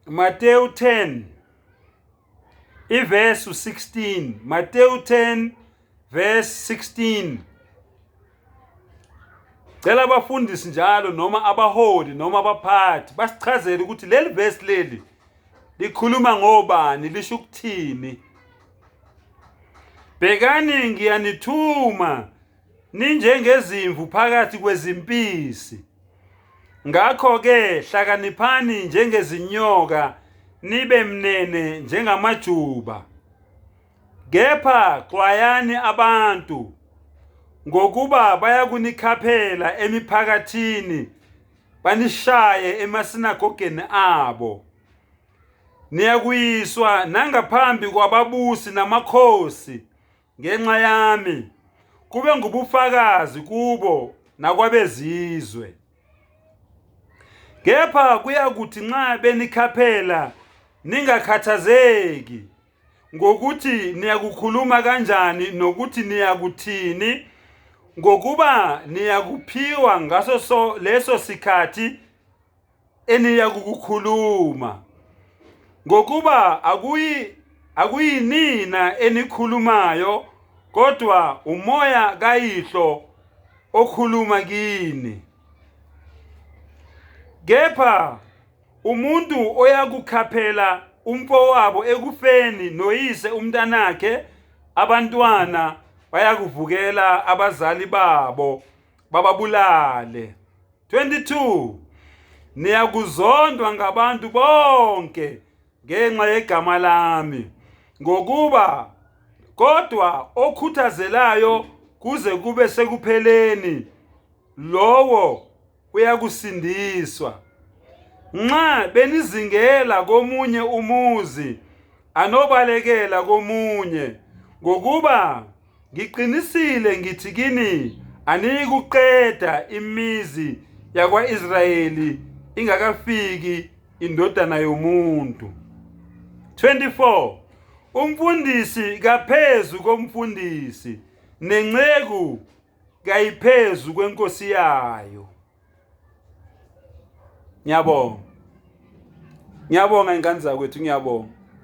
Mateyu 10 iverse 16. Mateyu 10 verse 16. Cela abafundisi njalo noma abaholi noma abaphathi basichazele ukuthi leli verse leli likhuluma ngobani, lisho ukuthini. Bhekani, ngiyanithuma ninjengezimvu phakathi kwezimpisi. Ngakho-ke hlakaniphani njengezinyoka, nibe mnene njengamajuba. Kepha xwayani abantu, ngokuba bayakunikhaphela emiphakathini, banishaye emasinagogeni abo. Niyakuyiswa nangaphambi kwababusi namakhosi ngenxa yami, kube ngubufakazi kubo nakwabezizwe. Kepha kuyakuthi nxa benikhaphela ningakhathazeki ngokuthi niyakukhuluma kanjani nokuthi niyakuthini, ngokuba niyakuphiwa ngaso so leso sikhathi eniyakukukhuluma, ngokuba akuyinina enikhulumayo, kodwa uMoya kaYihlo okhuluma kini. Kepha umuntu oyakukhaphela umfowabo ekufeni noyise umntanakhe, abantwana bayakuvukela abazali babo bababulale. 22 Niyakuzondwa ngabantu bonke ngenxa yegama lami, ngokuba kodwa okhuthazelayo kuze kube sekupheleni, lowo uyakusindiswa. Nxa benizingela komunye umuzi, anobalekela komunye, ngokuba ngiqinisile ngithi kini, aniyikuqeda imizi yakwa-Israyeli ingakafiki iNdodana yomuntu. 24 Umfundisi kaphezu komfundisi, nenceku kayiphezu kwenkosi yayo. Ngiyabonga, ngiyabonga ingane zakwethu, ngiyabonga.